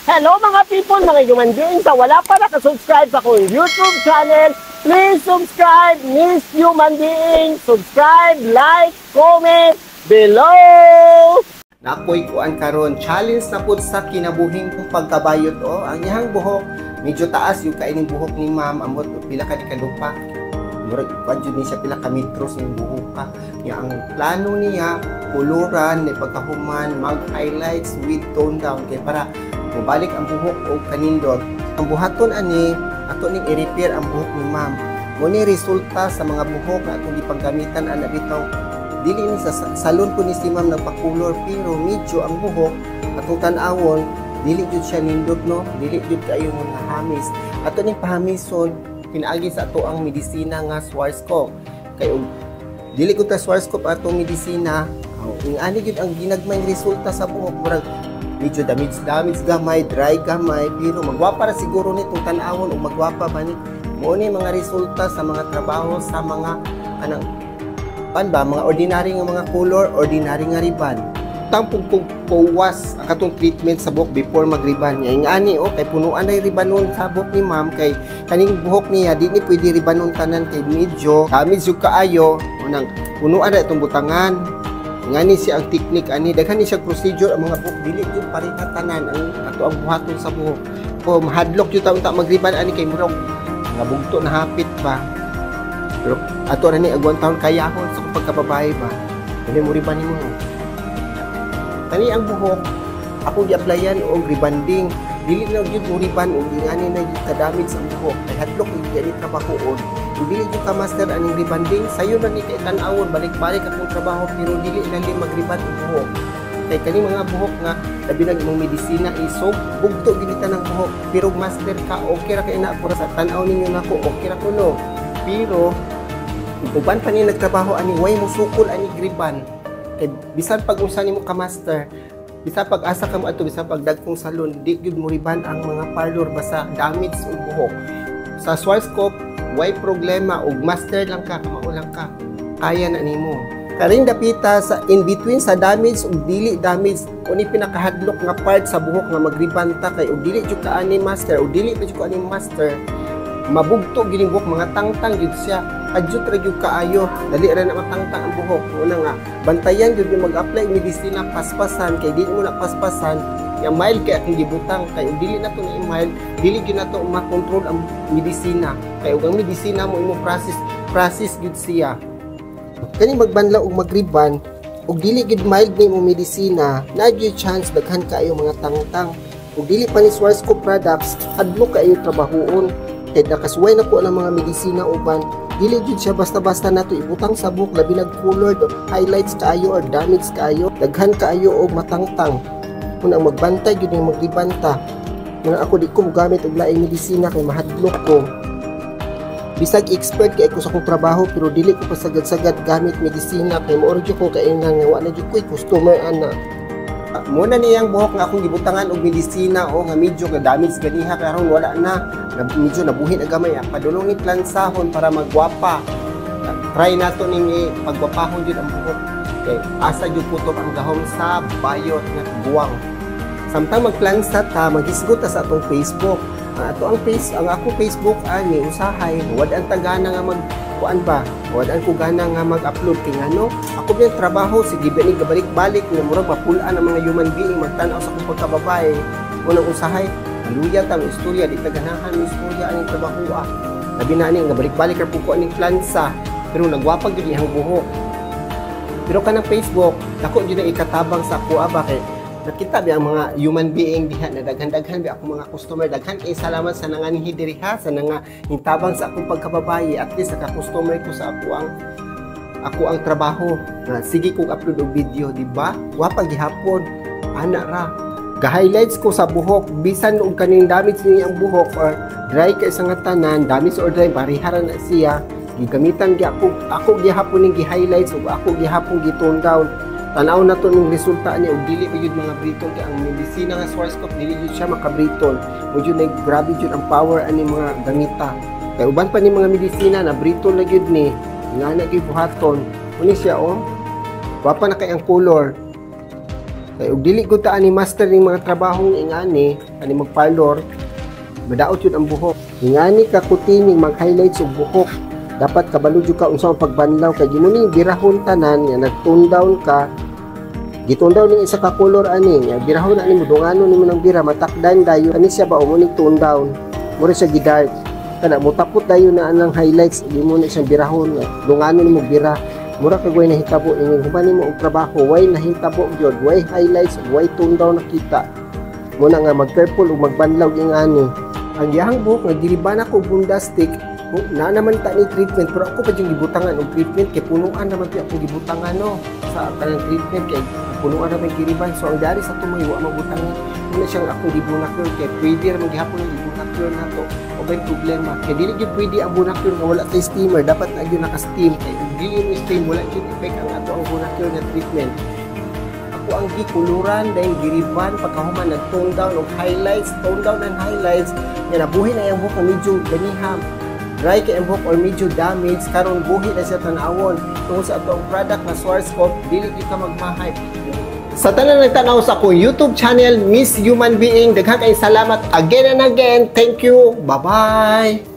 Hello, mga people, mga human beings, sa wala pa nakasubscribe sa akong YouTube channel, please subscribe, Miss Human Being. Subscribe, like, comment below! Nakoy kuan karon, challenge na pud sa kinabuhing kong pagkabayot o. Ang iyang buhok medyo taas yung kaining buhok ni ma'am, ambot pila ka ni kalupa, murag kuan jud ni siya, pila ka metros yung buhok ka niya. Ang plano niya, kuluran ni, pagkahuman mag highlights with tone down kay para mobalik ang buhok og kanindot. Ang buhaton ani ato ning i-repair ang buhok ni ma'am. Mo ni resulta sa mga buhok nga atong gipaggamitan ana. Bitaw dili ni sa salon ko ni si ma'am nagpakulor, pero medyo ang buhok atong tan-awon, dili jud siya nindot, no? Dili jud kayo mga hamis. Ato ning pahamison pinaagi sa ato ang medisina nga Schwarzkopf, kay og dili ko ta Schwarzkopf atong medisina, ang ani gyud ang ginagmayng resulta sa buhok, murag medyo damage damage gamay, dry gamay, pero magwapa ra siguro ni itong tan-awon og magwapa ba ni. Mo ni mga resulta sa mga trabaho sa mga anang pan ba, mga ordinary nga mga color, ordinary nga riban. Tampong kung puwas ang katong treatment sa buhok before magriban niya. Yung ani oh, kay punuan na ribanon sa buhok ni ma'am, kay kaning buhok niya di ni pwede ribanon tanan kay medyo damage yung kaayo. Unang punuan na itong butangan. Ngani siya ang technique ani, daghan ni siya procedure ang mga buhok, dili jud pareha tanan ang ato ang buhaton sa buhok. O mahadlok jud ta unta magriban ani kay murag nga bugto na hapit ba. Pero ato ra ni agwan taon kayahon sa akong pagkababae ba. Dili mo riban nimo. Kani ang buhok ako gi-applyan og rebanding. Dili na gyud mo riban og ingani na gyud ka-damage ang buhok kay hadlok gyud ani trabahoon. Kung dili gyud ka master aning rebanding, sayo na ni kay tan-awon, balik-balik akong trabaho pero dili na li magriban ang buhok. Kay kani mga buhok nga labi nag imong medisina isog bugto gyud ni tanang buhok, pero master ka, okay ra kay na pura sa tan-aw ninyo nako, okay ra kuno. Pero uban pa ni nagtrabaho ani, way mo sukol ani griban. Kay bisan pag unsa nimo ka master, bisan pag asa ka mo adto, bisan pag dagkong salon, di gyud mo riban ang mga parlor basta damage og buhok. Sa Schwarzkopf, way problema og master lang ka, kamao lang ka, kaya na nimo. Karing dapita sa in between sa damage ug dili damage, uni pinakahadlok nga part sa buhok nga magriban ta, kay og dili jud ka ani master o dili pa jud ka ani master, mabugto gyud buhok, mga tangtang gyud siya, adyot ra gyud kaayo, dali ra na matangtang ang buhok. Una nga bantayan gyud yung mag-apply og medisina, paspasan, kay dili mo na paspasan ya mild kay akong gibutang, kay og dili na to na mild, dili gyud na to makontrol ang medisina, kay og ang medisina mo imo process process gyud siya. Kani magbanlaw og magriban og dili gyud mild ni imong medisina, naa gyud chance daghan kaayo mga tangtang. Ug dili pa ni Schwarzkopf products, hadlok kaayo trabahoon kay nakasuway na po ang mga medisina uban. Dili gyud siya basta-basta nato ibutang sa buhok, labi nag colored, highlights kaayo or damage kaayo, daghan kaayo og matangtang. Kung ang magbantay gyud yung magribanta. Muna ako, di ko mogamit og laing medisina kay mahadlok ko. Bisag expert kay ko sa akong trabaho, pero dili ko pasagad-sagad gamit medisina kay mo jud ko kay nga wa na jud ko'y customer ana. Muna niyang buhok nga akong gibutangan og medisina o nga medyo nga damage ganiha, karon wala na, na medyo nabuhi na gamay. Padulong ni plansahon para magwapa. Try nato ning pagwapahon jud ang buhok kay asa jud kutob ang gahom sa bayot nga buwang. Samtang magplansa ta, maghisgot ta sa atong Facebook. Ang ato ang face, ang ako Facebook ani usahay wad ang tagana nga mag kuan ba, wad ang ko gana nga mag-upload kay ngano ako yung trabaho, sige ba ni gabalik-balik nga murag mapulaan ang mga human being magtan-aw sa akong pagkababae. Unang usahay maluya ta mo istorya, di ta ganahan mo istorya aning trabaho ah. Labi na ani nga balik-balik ra pud ko aning plansa, pero nagwapag gyud iyang buhok. Pero kanang Facebook dako gyud na ikatabang sa ako ba, kay nakita ba ang mga human being diha na daghan-daghan ba ako mga customer. Daghan kay salamat sa nanganhi diri ha, sa nga hintabang sa akong pagkababae. At least naka-customer ko sa ako ang trabaho na sige kong upload og video, di ba? Wapa gihapon ana ra. Ga-highlights ko sa buhok bisan og kaning damage niya ang buhok or dry kay sa nga tanan, damage or dry parehara na siya. Gigamitan gi ako, ako gihapon ning gi-highlights ug ako gihapon gi-tone down. Tan-aw na to ning resulta niya og dili pa gyud mga brittle, kay ang medisina nga Schwarzkopf dili gyud siya makabrittle. Mo jud na grabe jud ang power ani mga gamita. Kay uban pa ni mga medisina na brittle na gyud ni, nga na gyud buhaton. Uni siya oh. Gwapa na kay ang color. Kay og dili gud ta ani master ning mga trabahong ingani, ani magparlor, madaot yun ang buhok. Ingani ka kutining mag-highlights og buhok. Dapat kabalo jud ka unsa ang pagbanlaw kay gimo ning birahon tanan nga nag-tone down ka. Gi-tone down ning isa ka color ani nga birahon na nimo, dungano nimo ng bira, matakdan dayon ani siya ba o mo ning tone down. Mura siya gi-dark. Kana mutapot dayon na anang highlights, imo na siyang birahon nga dungano nimo bira. Mura kag way nahitabo ingon human nimo og trabaho, way nahitabo gyud, way highlights, way tone down nakita. Muna nga mag-careful ug magbanlaw ingani. Ang iyahang buhok nga giriban ako bundastic na naman ta ni treatment, pero ako pa yung gibutangan og treatment kay punuan naman ti ako gibutangan, no, sa kanang treatment kay punuan naman giriban. So ang dari sa tumoy wa mabutangan muna siyang akong gibunakyor kay pwede ra man gihapon ang gibunakyor nato o bay problema kay dili gyud pwede ang bunakyor nga wala tay steamer. Dapat na gyud naka-steam kay ug dili mo steam, wala gyud effect ang ato ang bunakyor nga treatment. Ako ang gikuluran dahil giriban, pagkahuman nag tone down og highlights, tone down and highlights nga nabuhi na iyang buhok nga medyo ganiha dry kay ang buhok or medyo damage. Karon buhi na siya tan-awon tungod sa atong product na Schwarzkopf. Dili gyud ka magmahay. Sa tanan nagtanaw sa akong YouTube channel, Miss Human Being, daghan kayong salamat again and again. Thank you. Bye-bye.